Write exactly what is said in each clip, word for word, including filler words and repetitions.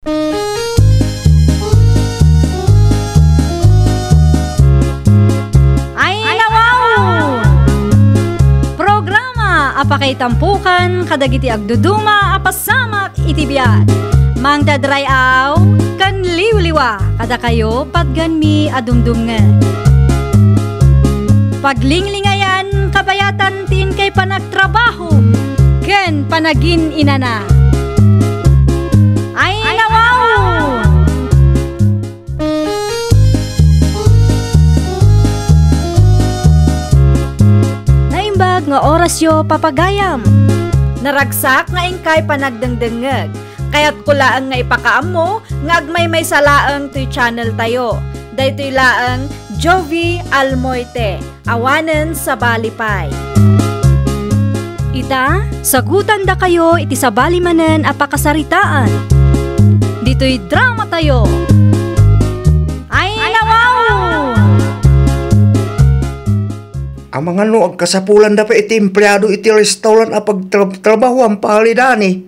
Ay, nawaw! Programa a pakaitampukan kadagiti agduduma a pasamak iti biag. Mangdadray-aw ken liwliwa kadakayo patgenmi a dumdumngeg. Paglinglingayan kabayatan ti inkay panagtrabaho ken panagin-inana. Ay, nawaw! Naimbag nga orasyo, papagayam. Naragsak nga inkay panagdengdengngeg. Kayatko laeng nga ipakaammo nga agmaymaysa laeng toy channel tayo. Daytoy laeng Jovi Almoite. Awanen sabali pay. Ita, sagutandakayo iti sabali manen a pakasaritaan. Ditoy drama tayo. Ay, nawaw! Amangan no agkasapulanda pay iti empleado iti restaurant a pagtrab-, trabahoan, Pare Dani.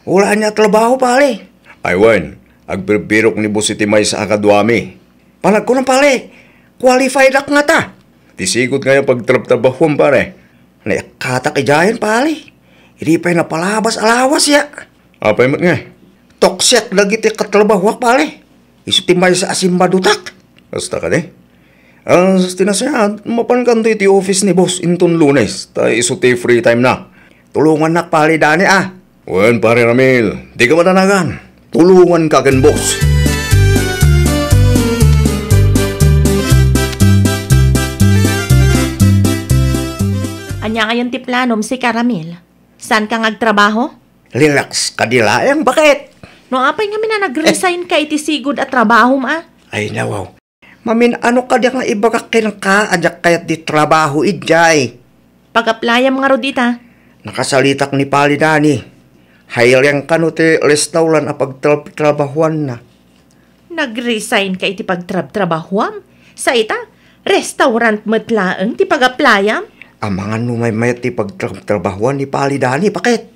Wala ania a trabaho, pare. Ay wen, agbirbirok ni boss iti maysa a kaduami. Panagkunam, pare, qualified ak ngata. Ti sigud nga aya pagtrabtrabahuam, pare. Naikkatak idiayen, pare. Idi pay napalabas a lawas ya. Apay met nga? Toxic dagiti katrabahuak, pare. Isu ti maysa a simmadutak. Kasta kadi? Ah, ti nasayaat, mapankanto iti office ni boss inton Lunes, ta isu ti free time na. Tulongannak, pare Dani, a. Wen, Pare Ramil, dika madanagan. Tulonganka ken boss. Ania ngayon ti planom, sika, Ramil? Saanka nga agtrabaho? Relax kadi laeng, baket. No apay ngamin a nag-resign ka iti sigud a trabahom, a? Ay, nawaw. Mamin-ano kadi nga ibagak kenka a diak kayat ti trabaho idiay? Pag-applyam ngarud ita. Nakasalitak ni Pare Dani. Hiring kano ti restaurant a pagtrab-, trabahuanna. Nag-resign ka iti pagtrab-trabahuam? Sa ita, restaurant met laeng ti pag-applyam? Amangan no maymayat ti pagtrab-trabahuan ni Pare Dani, baket.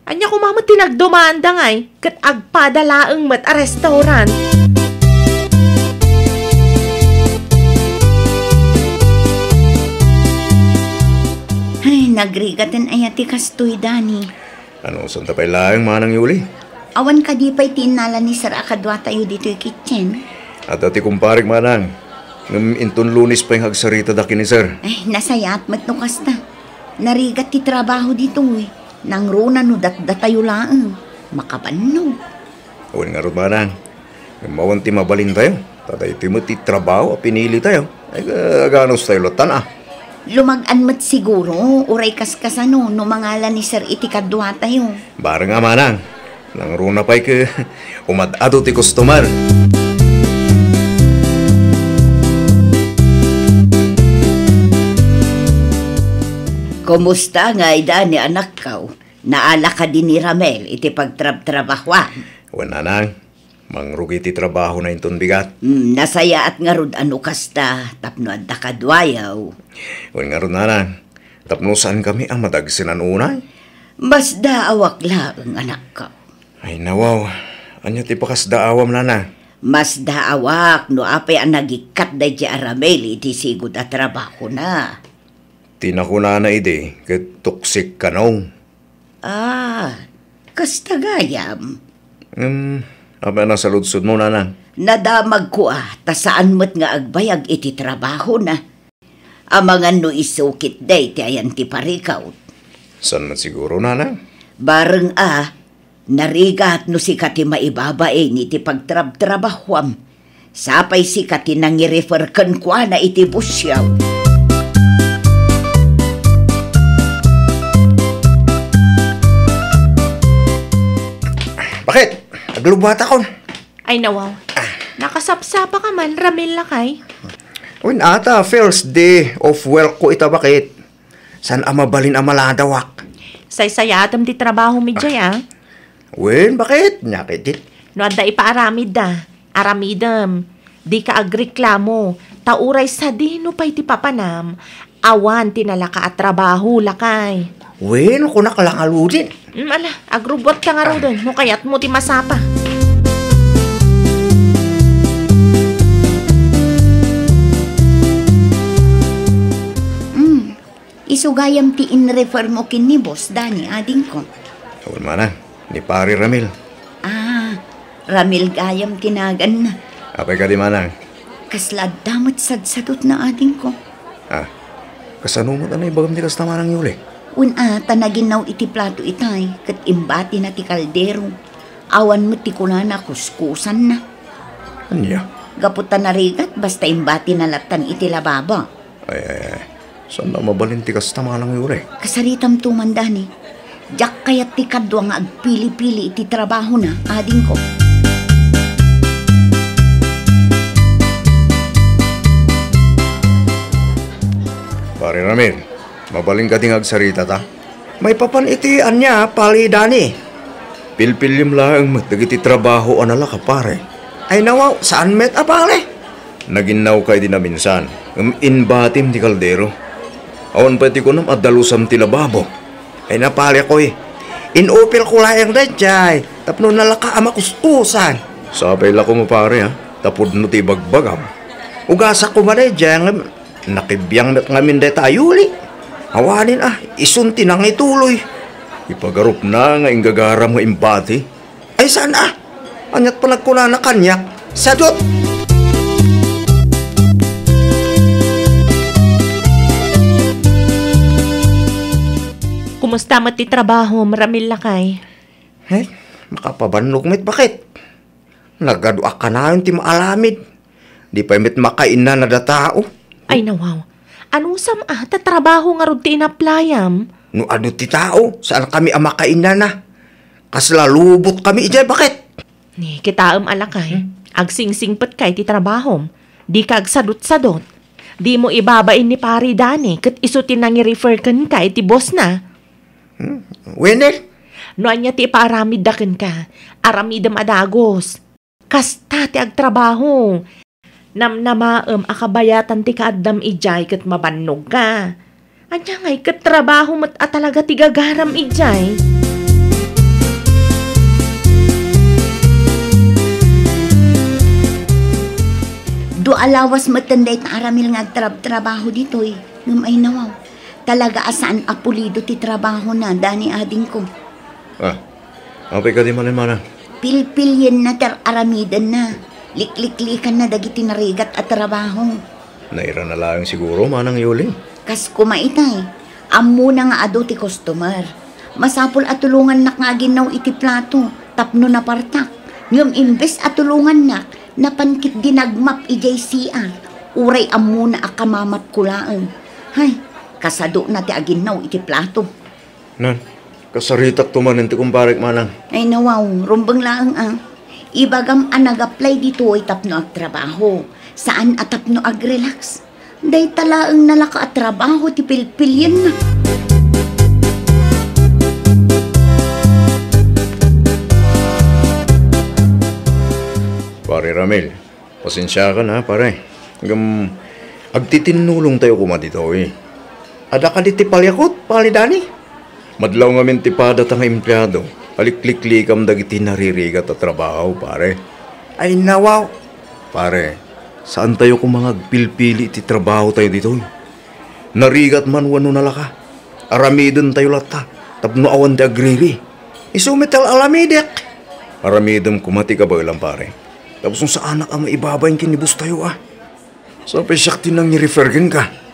Ania koma met ti nagdumanda ngay, ket agpada laeng met a restaurant. Ay, nagrigaten aya ti kastoy, Dani. Ano, santa pay laeng, Manang Yuli? Awan kadi pay ti innala ni Sir a kaduatayo ditoy kitchen? Adda ti kumparek, Manang. Ngem inton Lunes pay nga agsaritada ken ni Sir. Ay, nasayaat met no kasta. Narigat ti trabaho ditoy. Nangruna no datdatayo laeng. Makabannog. Wen ngarud, Manang. Ngem awan ti mabalintayo. Ta daytoy met ti trabaho a pinilitayo. Ay, aganus tayo latan, a. Lumag-an met siguro, uray kaskasano, no mangala ni Sir iti kaduatayo. Bareng a, Manang. Nangruna pay ket umad-adu ti customer. Kumusta ngay, Dani, anakko? Naala kadi ni Ramil iti pagtrabtrabahuan? Wen, Nanang. Mangrugi ti trabahona inton bigat. Hmm, nasayaat ngarud a no kasta tapno adda kaduayo. Wen ngarud, Nanang. Tapno saankami a madagsenan unay? Masdaawak laeng, anakko. Ay, nawaw. Ania ti pakasdaawam, Nanang? Masdaawak no apay a nagikkat daydi a Ramil iti sigud a trabahona. Ti nakunana idi ket toxic kano. Ah, kasta gayam. Ngem, apay a nasaludsodmo, Nanang? Nadamagko a, ta saan met nga agbayag iti trabahona. Amangan no isu ketdi ti ayan ti parikut. Saan met siguro, Nanang? Bareng a, narigat no sika ti maibabain iti pagtrabtrabahuam. Sapay sika ti nangirefer kenkuana iti busyaw. Baket? Aglubuatakon. Ay, nawaw. Nakasapsapa ka man, Ramil, lakay. Wen, ata, first day of work ko ita, baket. Saan a mabalin a maladawak? Saysayaatem ti trabahom idiay, a? Wen, baket? Nia ketdi. No adda ipaaramidda, aramidem. Dika agreklamo, ta uray sadino pay ti papanam, awan ti nalaka a trabaho, lakay. Wen, kunak la ngaruden. Mm, ala, agrubuatka ngaruden, no kayatmo ti masapa. Isu gayam ti inrefer mo ken ni Boss Dani, adingko. Wen, manang, ni Pare Ramil. Ah, Ramil gayam ti naganna. Apay kadi, manang? Kasla adda met sadsadutna, adingko. Ah, kasano met a naibagam ti kasta, Manang Yuli? Wen a, ta naginnaw iti plato itay, ket imbatina ti kaldero. Awan met ti kunana kuskusanna. Ania? Gapu ta narigat, basta imbatina lattan iti lababo. Ay, ay, ay. Saan a mabalin ti kasta, Manang Yuli? Kasaritam to man, Dani. Diak kayat ti kadua nga agpili-pili iti trabahona, adingko. Pare Ramil, mabalin kadi nga agsaritata? Maipapan iti ania, Pare Dani? Pilpiliem laeng met dagiti trabaho a nalaka, pare. Ay nawaw, saan met a pare? Naginnawka idi naminsan, ngem imbatim ti kaldero. Awan pay ti kunam a dalusam ti lababo. Ay na, pare koy, inupilko laeng daydiay tapno nalaka a makuskusan. Sapay la koma, pare, a, ta pudno ti ibagbagam. Ugasak koma daydiay ngem nakibiang met ngamin dayta a Yuli. Awanen a, isun ti nangituloy. Ipagarupna nga inggagaram nga imbati. Ay, saan a? Aniat panagkunana kaniak? Sadut! Kumusta met ti trabaho, Ramil lakay? Eh, makapabannog met, baket. Nagadu a kanayon ti maalamid. Di pay met makainnana da tao. Ay, nawaw. Anusam a, ta trabaho ngarud ti inaplayam? No adu ti tao, saan kami a makainnana. Kasla lubot kami idiay, baket. Ni, kitaem a lakay. Hmm? Agsingsingpet ka iti trabahom. Di ka agsadut-sadut. Di mo ibabain ni Pari Dani, ket isu ti nangi-refer kenka iti boss na. Hmm? Wenel? No ania ti ipaaramidda kenka, aramidem a dagus. Kasta ti agtrabaho. Namnamaem a kabayatan ti kaaddam idiay ket mabannogka. Ania ngay ket trabaho met a talaga ti gagaram idiay? Dua a lawas metten dayta a Ramil nga agtrab-trabaho ditoy. Ngem ay nawaw. Talaga a saan a pulido ti trabahona, Dani adingko. Ah, apay kadi manen, manang? Pilpilienna ti ar-aramidenna. Likliklikanna dagiti narigat a trabaho. Nairana laeng siguro, Manang Yuli. Kas koma itay, ammona nga adu ti customer. Masapul a tulongannak nga aginnaw iti plato tapno napartak. Ngem imbes a tulongannak, napan ketdi nagmap idiay C R. Uray ammona a kamamapko laeng. Hay, kasadona ti aginnaw iti plato. Nan, kasaritakto manen ti kumparek, manang. Ay, nawaw, rumbeng laeng a. Ibagam a nag-apply ditoy tapno agtrabaho, saan a tapno agrelax. Dayta laeng nalaka a trabaho ti pilpilienna. Pare Ramil, pasensiakan a, pare. Ngem, agtitinnulongtayo koma ditoy. Adda kadi ti paliakut, Pare Dani? Madlaw ngamin ti padata nga empleado, alikliklikam dagiti naririgat a trabaho, pare. Ay, nawaw. Pare, saantayo koma nga agpilpili ti trabahotayo ditoy. Narigat man wenno nalaka, aramidentayo latta tapno awan ti agriri. Isu met ti al-alamidek. Aramidem koma ti kabaelam, pare. Tapos no saanak a maibabain ken ni boss tayo, a. Sapay siak ti nangi-refer kenka.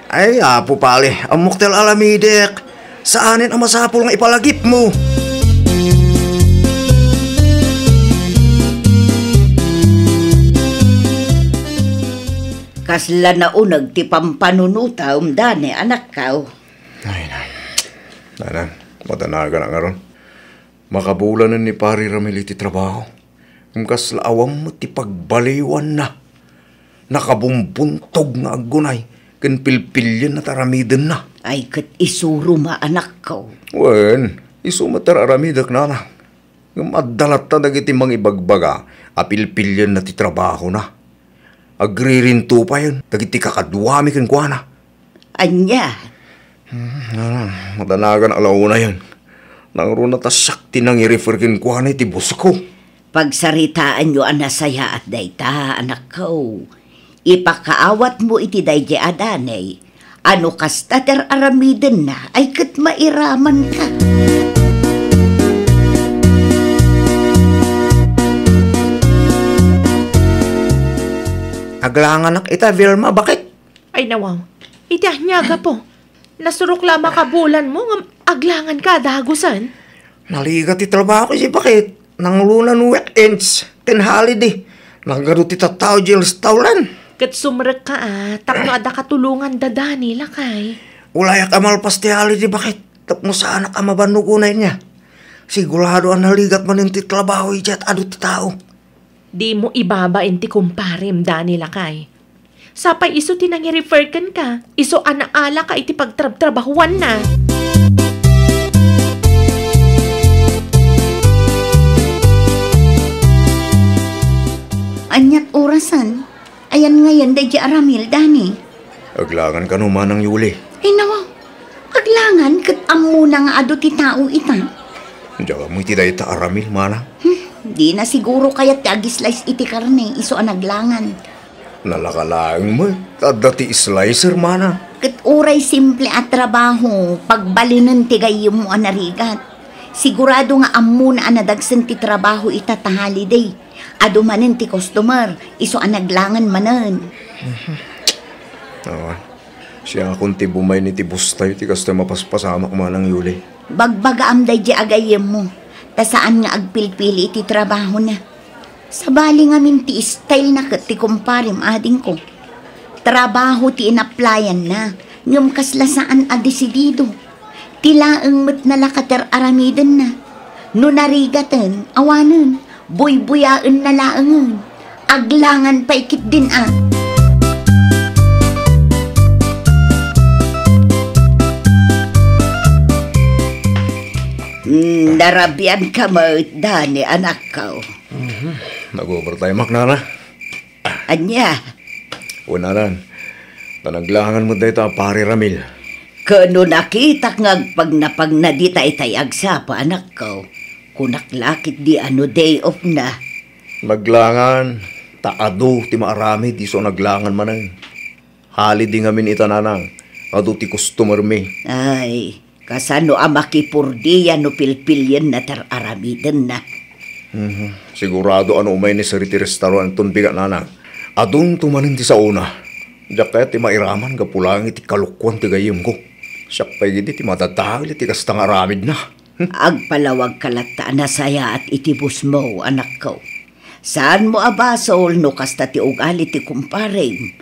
Ay, Apo Pare, ammok ti al-alamidek. Saanen a masapul nga ipalagipmo. Kasla nauneg ti pampanunotam, Dani, anakko. Ay, na. Nana, madanagan a ngarud. Makabulanen ni Pari Ramil iti trabaho. Ngem kasla awan met ti pagbaliwanna. Nakabumbuntog nga aggunay ken pilpilienna ti aramidenna. Ay, ket isuro, anakko. Wen, isu met ti ar-aramidek, nana. Ngem adda latta dagiti mangibagbaga a pilpilienna ti trabahona. Agririnto payen dagiti kakaduami kenkuana. Ania? Hmm, ah, madanagan a launayen. Nangruna ta siak ti nangi-refer kenkuana iti boss ko. Pagsaritaanyo a nasayaat dayta, anakko. Ipakaawatmo iti daydi a Dani, A no kasta ti ar-aramidenna, ay ket mairamanka. Aglanganak ita, Vilma, baket? Ay, nawaw. Iti ania, gapu? Nasurok la a makabulanmo ngem aglanganka a dagusen? Naligat ti trabaho ko, si baket. Nangluna no weekends ken holiday, nagadu ti tattao idiay restaurant. Ket sumrekka a tapno adda katulonganda, Dani, lakay. Ulayak a malpas ti holiday, baket, tapno saanak a mabannog unay nia. Sigurado a naligat manen ti trabaho idiay adu ti tao. Dimo ibabain ti kumparem, Dani, lakay. Sapay isu ti nangirefer kenka, isu a naalaka iti pagtrabtrabahuanna. Aniat orasen? Ayan ngayen daydi a Ramil, Dani? Aglangan kano, Manang Yuli. Ay, nawa. Aglangan ket ammona nga adu ti tao ita. Diak ammo iti dayta a Ramil, Manang. Hmm, dina siguro kayat ti agislice iti karne isu a naglangan. Nalaka laeng met, adda ti slicer, Manang. Ket uray simple a trabaho, pagbalinen ti gayyemmo a narigat. Sigurado nga ammona a nadagsen ti trabaho ita ta holiday. Adu manen ti customer, isu a naglangan manen. Mhm. Awan. Siakon ti bumayni ti bustayo ti kastoy mapaspasamak, Manang Yuli. Bagbagaam daydi a gayyemmo, ta saan nga agpilpili iti trabahona. Sabali ngamin ti style na ket ti kumparem, adingko. Trabaho ti inaplayanna, ngem kasla saan a desidido. Ti laeng met nalaka ti ar-aramidenna. No narigaten, awanen, buybuyaenna laengen. Aglangan pay ketdin a. Hmm, narabian ka met, Dani, anakko. Mhm. Nag-overtime ak, Nana. Ania? Wen, Nanang, ta naglangan met dayta a Pare Ramil. Ket no nakitak nga agpagnapagna dita itay agsapa, anakko, kunak la ketdi a no day off na. Naglangan, ta adu ti maaramid isu a naglangan manen. Holiday ngamin ita, Nanang, adu ti customer mi. Ay, kasano a makipurdia no pilpilienna ti ar-aramidenna? Mhm. Sigurado a no umay ni Sir iti restauranton, bigat, Nanang, adunto manen ti saona. Diak kayat ti mairaman gapu laeng iti kalokuan ti gayyemko. Siak pay ketdi ti madadael iti kasta nga aramidna. Agpalawagka latta a nasayaat iti busmo, anakko. Saanmo a basol no kasta ti ugali ti kumparem.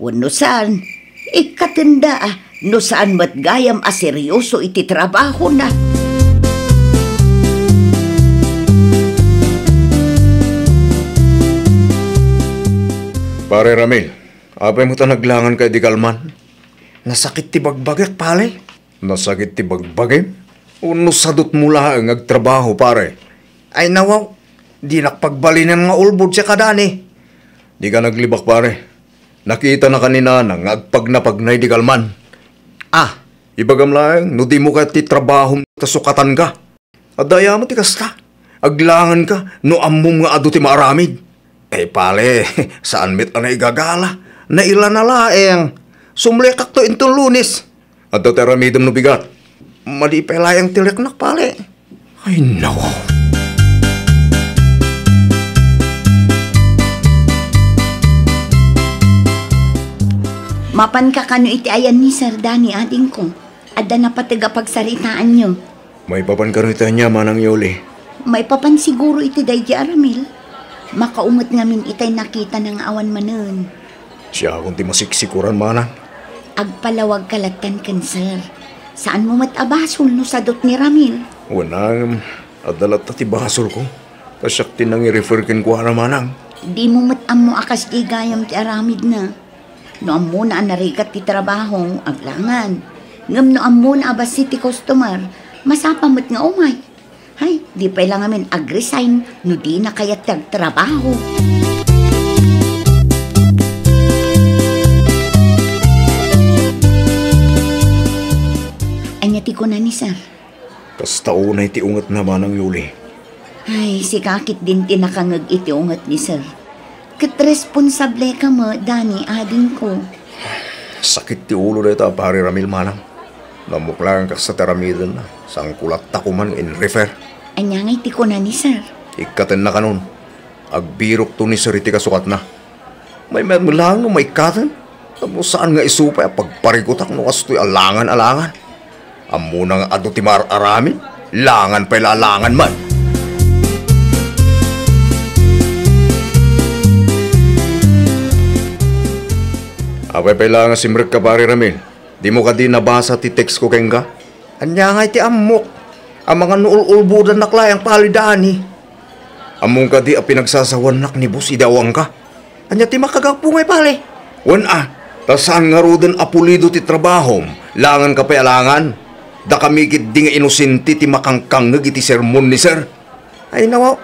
Wenno saan, ikkatenda a no saan met gayam a seryoso iti trabahona. Pare Ramil, apay met a naglanganka idi kalman? Nasakit ti bagbagak, pare. Nasakit ti bagbagim? Wenno sadutmo laeng nga agtrabaho, pare? Ay, nawaw, dinak pagbalinen nga ulbod siak a Dani. Dika naglibak, pare. Nakitanaka ni Nanang nga agpagnapagna idi kalman. Ah, ibagam laeng no dimo kayat ti trabahom ta sukatanka. Adda aya met ti kasta? Aglanganka no ammom nga adu ti maaramid. Ay, pare, saan met a naigagala. Nailana laeng. Sumlekakto inton Lunes. Adda ti aramidem no bigat. Madi pay laeng ti leknak, pare. Ay, nawaw. Mapanka kano iti ayan ni Sir Danny, adingko? Adda napateg a pagsaritaanyo. Maipapan kano iti ania, Manang Yoli? Maipapan siguro iti daydi a Ramil. Makaunget ngamin itay nakitana nga awan manen. Siakon ti masiksikuran, Manang. Agpalawagka lattan ken Sir. Saanmo met a basol no sadut ni Ramil. Wen, adda latta ti basolko. Ta siak ti nangirefer kenkuana, Manang. Dimo met ammo a kasdi gayam ti aramidna. No ammona a narigat ti trabaho, aglangan. Ngem no ammona a bassit ti customer, masapa met nga umay. Hay, di pay la ngamin ag-resign no dina kayat ti agtrabaho. Ania ti kuna ni Sir? Kasta unay ti ungetna, Manang Yoli. Ay, sika ketdin ti nakangeg iti unget ni Sir. Ket responsableka met, Danny, adingko. Sakit ti ulo dayta, Pare Ramil, manang. Nammok laeng kasta ti aramidenna. Sangko latta koman nga in-refer. Ania ngay ti kuna ni sir? Ikkatenna kanon. Agbirokto ni sir iti kasukatna. Maymayat met laeng no maikkaten. Tapno saan nga isu pay a pagparikutak no kastoy a langan a langan. Ammona nga adu ti mar-aramid, langan pay la a langan man. Apay pay la nga simrekka, Pare Ramil? Dimo kadi nabasa ti text ko kenka? Ania ngay ti ammok? Amangan no ul-ulbodannak laeng, Pare Dani. Ammom kadi a pinagsasawannak ni boss idi awangka? Ania ti makagapu ngay, pare? Wen a, ta saan ngaruden a pulido ti trabahom, langan ka pay a langan. Dakami ketdi nga inosente ti makangkangngeg iti sermon ni sir. Ay nawaw,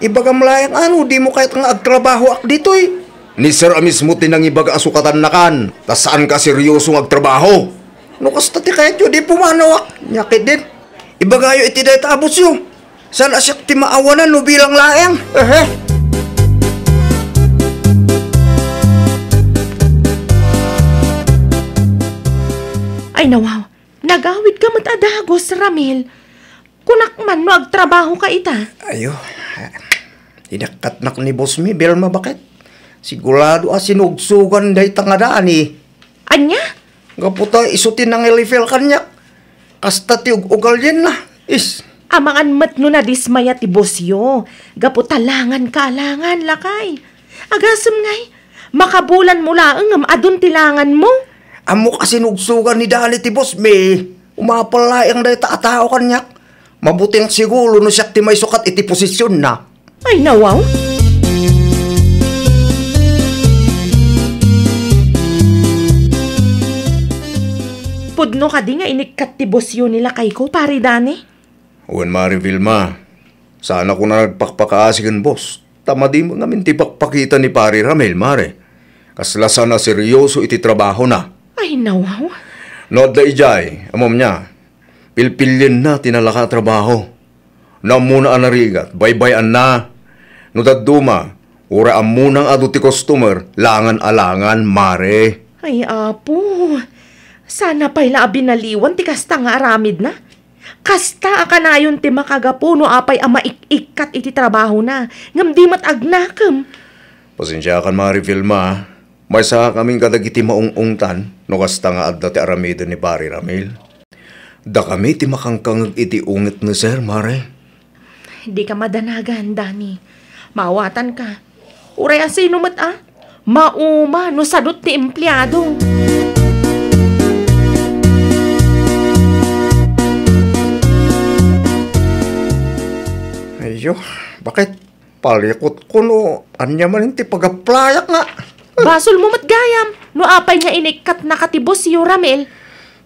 ibagam laeng a no dimo kayat nga agtrabahoak ditoy. Ni sir a mismo ti nangibaga a sukatannakan, ta saanka a seryoso nga agtrabaho. No kasta ti kayatyo, di pumanawak. Nia ketdin, ibagayo iti dayta a bossyo. Saan a siak ti maawanan no bilang laeng? Ehe. Ay, nawaw. Nagawidka met a dagus, Ramil. Kunak man no agtrabahoka ita. Ayo. Inakkatnak ni boss mi, Vilma, baket. Sigurado a sinugsugan dayta nga Dani. Ania? Gapu ta isu ti nangilifil kaniak. Kasta ti ug-ugalianna. Is. Amangan met no nadismaya ti bossyo. Gapu ta langan ka a langan, lakay. Agasem ngay, makabulan mo laeng ngem adun ti langan mo. Ammok a sinugsugan ni Dani ti boss mi. Umapal laeng dayta a tao kaniak. Mabuting siguro no siak ti maisukat iti posisionna. Ay, nawaw. Pudno kadi nga inikkat ti bossyo ni lakayko, Pare Dani? Wen, Mare Vilma, saan a kuna nagpakpakaasi ken boss, ta madi met ngamin ti pakpakita ni Pare Ramil, Mare. Kasla saan a seryoso iti trabahona. Ay, nawaw. No adda idiay, ammom nia, pilpilienna ti nalaka a trabaho. No ammona a narigat, baybay-anna. No dadduma, uray ammona nga adu ti customer, langan a langan, Mare. Ay, Apo, saan a pay la a binaliwan ti kasta nga aramidna. Kasta a kanayon ti makagapu no apay a maik-ikkat iti trabahona, ngem di met agnakem. Pasensiakan, Mare Vilma. Maysakamin kadagiti maung-ungtan no kasta nga adda ti aramiden ni Pare Ramil. Dakami ti makangkangngeg iti unget ni sir, Mare. Dika madanagan, Dani. Maawatanka. Uray a sino met a mauma no sadut ti empleado. Ayyo, baket? Palikutko no ania manen ti pag-applyak nga. Basolmo met gayam no apay nga inikkatnaka ti bossyo, Ramil.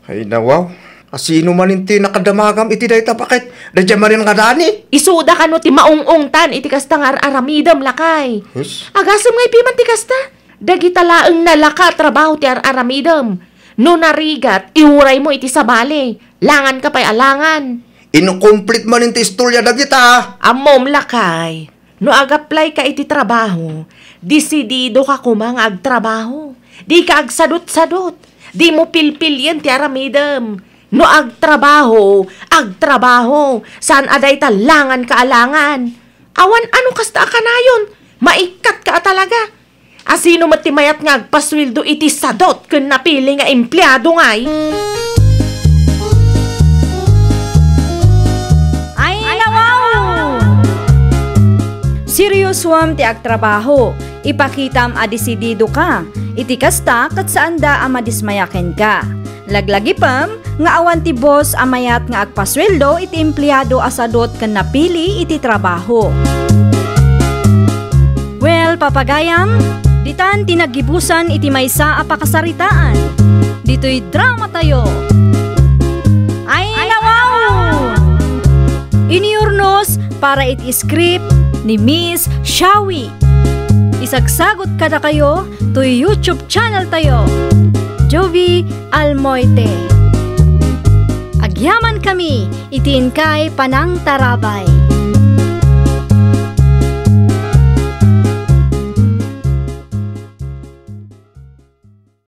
Ay, nawaw. A sino manen ti nakadamagam iti dayta, baket? Daydiay manen nga Dani? Isuda kano ti maung-ungtan iti kasta nga ar-aramidem, lakay. Hus? Agasem nga ipiman ti kasta. Dagita laeng nalaka a trabaho ti ar-aramidem. No narigat, iuraymo iti sabali. Langan ka pay a langan. Inkomplit manen ti istorya dagita. Ammom, lakay. No agaplayka iti trabaho, disidido ka koma nga agtrabaho. Dika agsadut-sadut. Dimo pilpilien ti aramidem. No agtrabaho, agtrabaho. Saan a dayta langan ka a langan. Awan ano kasta a kanayon, maikkat ka a talaga. A sino met ti mayat nga agpasueldo iti sadut ken napili nga empleado ngay? Ay, nawaw! Seryosoam ti agtrabaho. Ipakitam a disidido ka. Iti kasta, ket saanda a madismaya kenka. Laglagipem nga awan ti boss a mayat nga agpasueldo iti empleado a sadut ken napili iti trabaho. Well, papagayam, ditan ti naggibusan iti maysa a pakasaritaan. Ditoy drama tayo. Ay, nawaw! Iniurnos para iti script ni Miss Shawi. Isagsagot kadakayo toy YouTube channel tayo, Jovie Almoite. Agyaman kami iti inkay panangtarabay.